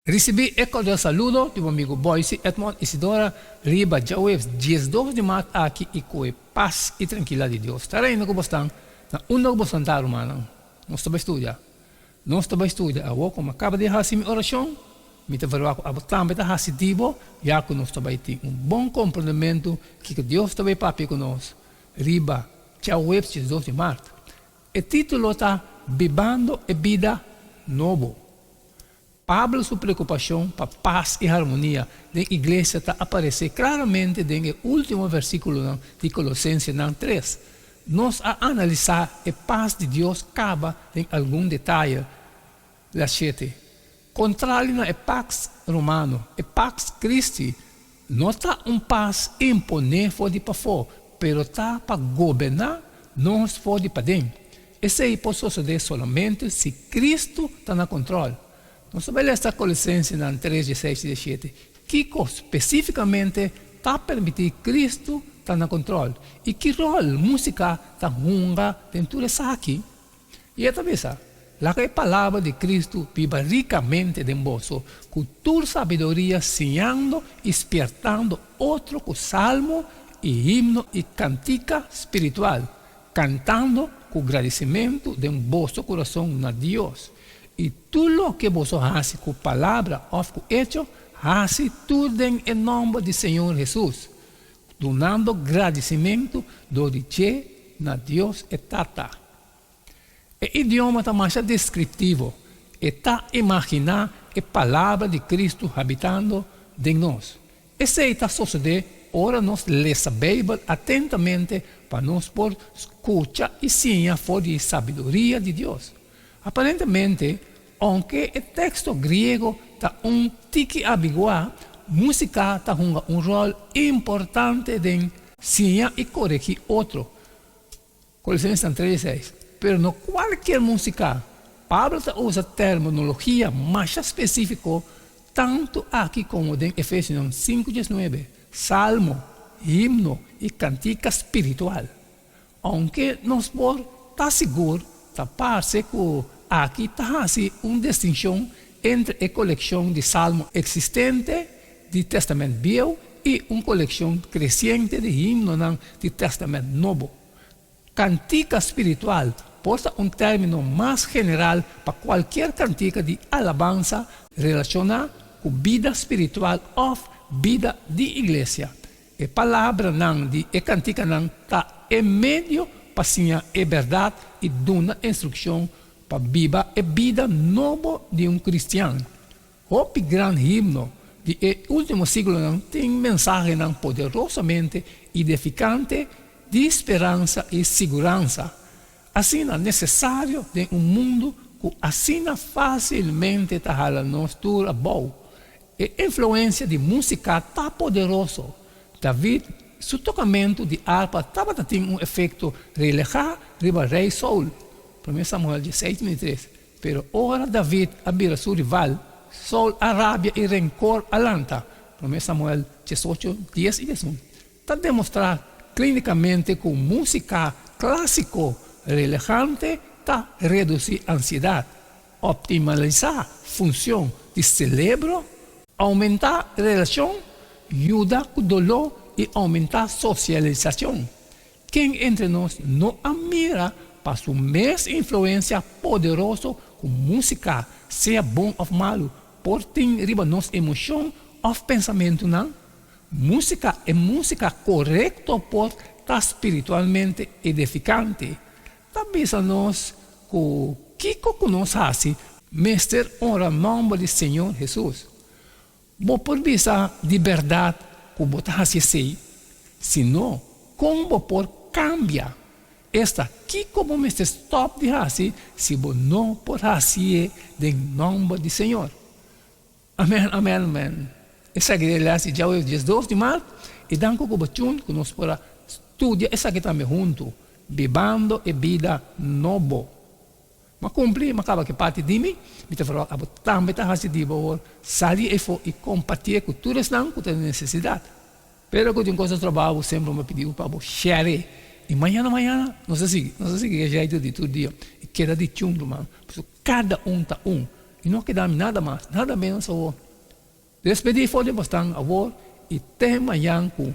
Risibí e kordial saludo di bo amigu Boyce Edmond Isidora riba djaweps 12 di mart aki i ku e pas i trankilidat di Dios ta reina ku bosnan na unda ku bosnan ta rumannan. Nos ta bai studia. Nos ta bai studia awor ku mi a kaba di hasi mi orashon mi ta verwagt ku abo tambe ta hasi di bo ya ku nos ta bai tin un bon komprendementu kiko Dios ta bai papia ku nos riba djaweps 12 di mart. E título ta Bibando e bida nobo. Pablo su preokupashon pa pas i harmonia den iglesia ta aparesé klaramente den e último versíkulonan di Kolosensenan 3. Nos a analisá e pas di Dios kaba den algun detaye. La 7. Kontrali na e Pax Romano, e Pax Christi no ta un pas imponé for di pafó, pero ta pa goberná nos for di paden. Esei por sosodé solamente si Kristu ta na kontròl. Nos ta bai lesa Kolosensenan 3, 16 i 17. Kiko spesífikamente ta permití Kristu ta na kontròl, i ki ròl músika ta hunga den tur esaki? I e ta bisa, Laga e palabra di Kristu biba rikamente den boso, ku tur sabiduria siñando i spiertando otro ku salmo i himno i kantika spiritual, kantando ku gradisimentu den boso kurason na Dios. I tur loke boso hasi ku palabra òf ku echo, hasi tur den e nòmber di Señor Hesus, dunando gradisimentu dor di dje na Dios e Tata. E idioma ta masha deskriptivo, e ta imaginá e palabra di Kristu habitando den nos. Esei ta sosodé ora nos lesa Beibel atentamente pa nos por skucha i siña for di e sabiduria di Dios. Aparentemente, ounke e teksto griego ta un tiki abiguá, músika ta hunga un ròl importante den siña i koregí otro. Kolosensenan 3:6. Pero no kualkier músika. Pablo ta usa terminologia masha spesífiko tantu aki komo den Efesionan 5:19, salmo, himno i kantika spiritual. Ounke nos por ta sigur, ta parse ku aki ta hasi un distinshon entre e kolekshon di salmo eksistente di Tèstamènt Bieu i un kolekshon kresiente di himnonan di Tèstamènt Nobo. Kantika spiritual por ta un término mas general pa kualkier kantika di alabansa relashoná ku bida spiritual òf bida di iglesia. E palabranan di e kantikanan ta e medio pa siña e bèrdat i duna instrukshon pa biba e bida nobo di un kristian. Hopi gran himno di e último siglonan tin mensahenan poderosamente idefikante di speransa i siguransa, asina nesesario den un mundu ku asina fásilmente ta hala nos tur abou. E influensia di músika ta poderoso. David su tokamentu di arpa tabata tin un efekto relehá riba Rei Saul, Promé Samuel 16, 23. Pero ora David a bira su rival, Saul a rabia i renkor a lanta, Promé Samuel 18, 10 i 11. Ta demostrá klínikamente ku músika klásiko relehante ta redusí ansiedat, optimalisá funshon di selebro, oumentá relashon, yuda ku doló i oumentá sosialisashon. Ken entre nos no a mira pa su mes influensia poderoso ku músika, sea bon òf malu, por tin riba nos emoshon òf pensamentunan? Músika, e músika korekto por ta spiritualmente edifikante. Ta bisa nos ku kiko ku nos hasi mester honra nòmber di Señor Hesus. Bo por bisa di bèrdat ku bo ta hasi esei? Si no, kon bo por kambia? Esta, kiko bo mester stòp di hasi si bo no por hasié den nòmber di Señor? Amèn, amèn, amèn. Esaki ta e lès di djawe 12 di mart, i danki ku bo tune ku nos por a studia esaki tambe huntu, Bibando e Bida Nobo. M'a kumpli, m'a kaba ku e parti di mi, mi ta verwagt abo tambe ta hasi di bo awor, sali efo i kompartié ku tur esnan ku ta den nesesidat. Pero ku tin kos ta trabou bo semper m'a pidi bo pa bo share. I mañana mañana nos ta sigui, nos ta sigui e jeitu di tur dia i keda di tune ruman, pasobra kada un ta un. I no keda mi nada mas, nada menos awor. Despedí for di bosnan awor i te mañan ku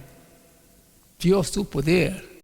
Dios su poder.